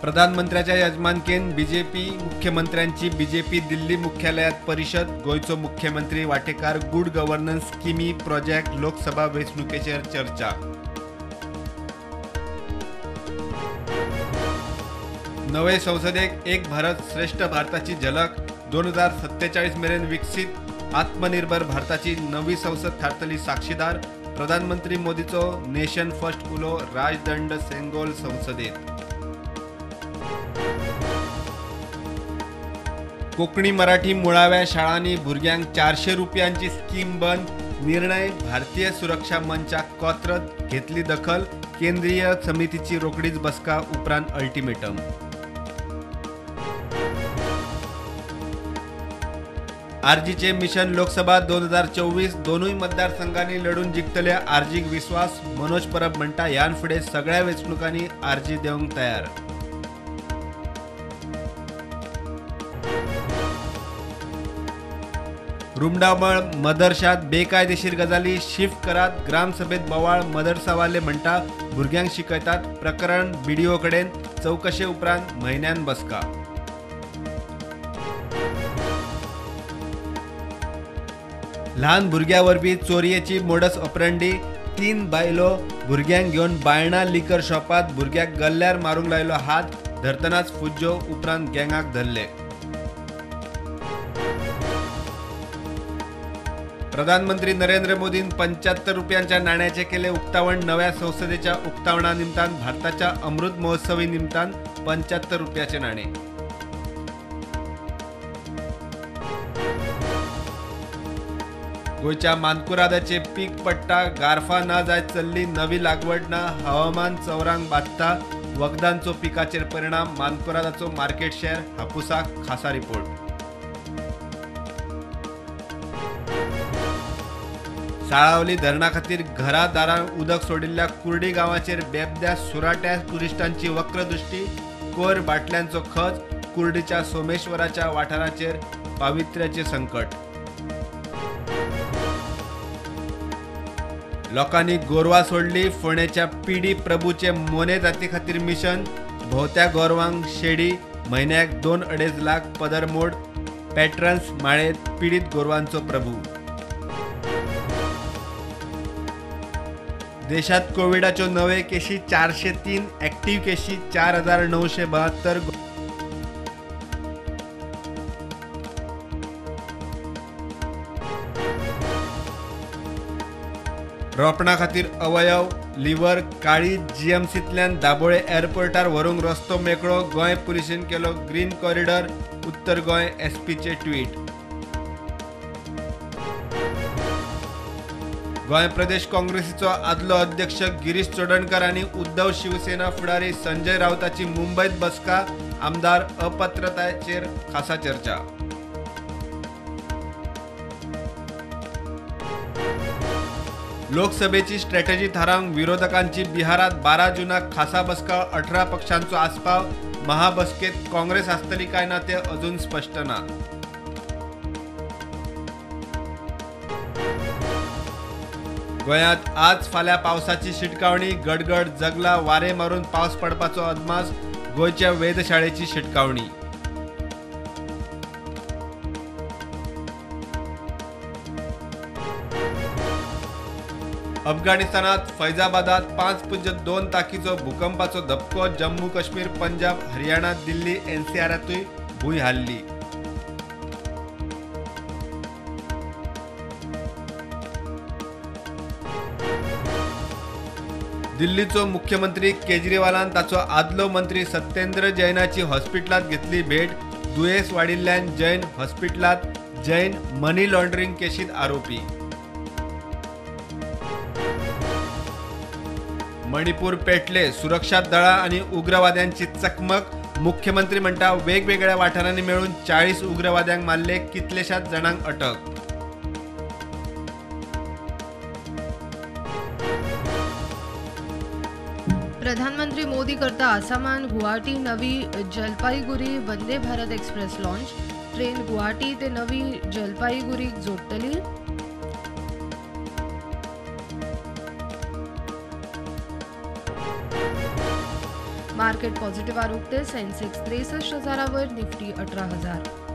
प्रधानमंत्र्याच्या यजमानकेन BJP मुख्यमंत्र्यांची BJP दिल्ली मुख्यालयात परिषद. गोंयचो मुख्यमंत्री वाटेकार. गुड गव्हर्नन्स स्किमी प्रोजेक्ट लोकसभा वेंचणुकेचेर चर्चा. नवे संसदेक एक भारत श्रेष्ठ भारताची झलक. 2047 मेरेन विकसीत आत्मनिर्भर भारताची नवी संसद थारतली साक्षीदार. प्रधानमंत्री मोदीचो नेशन फर्स्ट उलो राजदंड सेंगोल संसदेत. कोंकणी मराठी मुळाव्या शाळांनी भुरग्यांक 400 रुपयांची स्कीम बंद. निर्णय भारतीय सुरक्षा मंचाक कोत्रत घेतली दखल. केंद्रीय समितीची रोखडीच बसका उपरांत अल्टिमेटम. आरजीचे मिशन लोकसभा 2024 दोनूय मतदारसंघांनी लढून जिखतले आरजीक विस्वास. मनोज परब म्हणटा ह्यान फुडें सगळ्या वेंचणुकांनी आरजी देवंक तयार. रुमडामळ मदरशात बेकायदेशीर गजाली शिफ्ट करात. ग्रामसभेत बोवाळ. मदरसावाले म्हणटा भुरग्यांक शिकयतात. प्रकरण बीडीओ कडेन चवकशे उपरांत म्हयन्यान बसका. ल्हान भुरग्या वरवीं चोरयेची मोडस ऑपरंडी. 3 बायलो भुरग्यांक घेवन बायणा लिकर शॉपात भुरग्याक गल्ल्यार मारूंक लायलो हात. धरतनाच फुज्जो. उपरांत गँगाक धरले. प्रधानमंत्री नरेंद्र मोदीन 75 रुपयांच्या नाण्याचे केले उक्तावण. नव्या संसदेच्या उक्तावणा निमतान भारताच्या अमृत महोत्सवी निमतान 75 रुपयाचे नाणे. गोंयच्या मानकुरादाचे पीक पडटा. गारफा ना जायत चल्ली. नवी लागवड ना. हवामान चवरांक बादता. वखदांचो पिकाचेर परिणाम. मानकुरादाचो मार्केट शेअर. हापुसाक खासा रिपोर्ट. साळावली धरणा खातीर घरा दारां उदक सोडिल्ल्या कुर्डी गांवाचेर बेबद्या सुराट्या टुरिस्टांची वक्रदृष्टी. कोयर बाटल्यांचो खच. कुर्डीच्या सोमेश्वराच्या वाठाराचेर पावित्र्याचे संकट. लोकांनी गोरवां सोडली. फोंडेच्या पीडी प्रभूचे मोने जाती खातीर मिशन. भोवत्या गोरवांक शेडी. म्हयन्याक 2-2.5 लाख पदरमोड. पॅट्रन्स माळेत पिडीत गोरवांचो प्रभू. देशात कोविडाच्यो नवे केशी 403, ऍक्टिव्ह केशी 4972. रोपणा खातीर अवयव लिव्हर काळी जीएमसींतल्यान दाबोळे एअरपोर्टार व्हरूंक रस्तो मेकळो. गोंय पुलिशेन केलो ग्रीन कॉरिडॉर. उत्तर गोंय एसपीचे ट्वीट. गोंय प्रदेश काँग्रेसीचो आदलो अध्यक्ष गिरीश चोडणकर आनी उद्धव शिवसेना फुडारी संजय राऊताची मुंबयत बसका. आमदार अपात्रतायेचेर खासा चर्चा. लोकसभेची स्ट्रॅटजी थारावंक विरोधकांची बिहारात 12 जूनाक खासा बसका. 18 पक्षांचो आस्पाव. महाबसकेत काँग्रेस आसतली काय ना ते अजून स्पश्ट ना. गोंयांत आज फाल्यां पावसाची शिटकावणी. गडगड जगला वारें मारून पावस पडपाचो अदमास. गोंयच्या वेधशाळेची शिटकावणी. अफगाणिस्तानात फैजाबादात 5.2 ताकीचो भूकंपाचो धपको. जम्मू काश्मीर, पंजाब, हरियाणा, दिल्ली एनसीआरातूय भूंय हाल्ली. दिल्लीचो मुख्यमंत्री केजरीवालान ताचो आदलो मंत्री सत्येंद्र जैनाची हॉस्पिटलांत घेतली भेट. दुयेंस वाडिल्ल्यान जैन हॉस्पिटलांत. जैन मनी लॉन्ड्रिंग केशींत आरोपी. मणिपूर पेटले. सुरक्षा दळां आनी उग्रवाद्यांची चकमक. मुख्यमंत्री म्हणटा वेगवेगळ्या वाठारांनी मेळून 40 उग्रवाद्यांक मारले. कितलेशाच जाणांक अटक. प्रधानमंत्री मोदी करता आसामान गुवाहाटी नवी Jalpaiguri Vande Bharat express launch. Train Guwahati ते नवी जलपाईगुरीक जोडटली. मार्केट पॉझिटिव्हार उक्ते. सेन्सेक्स 63,000 वर, निफ्टी 18,000.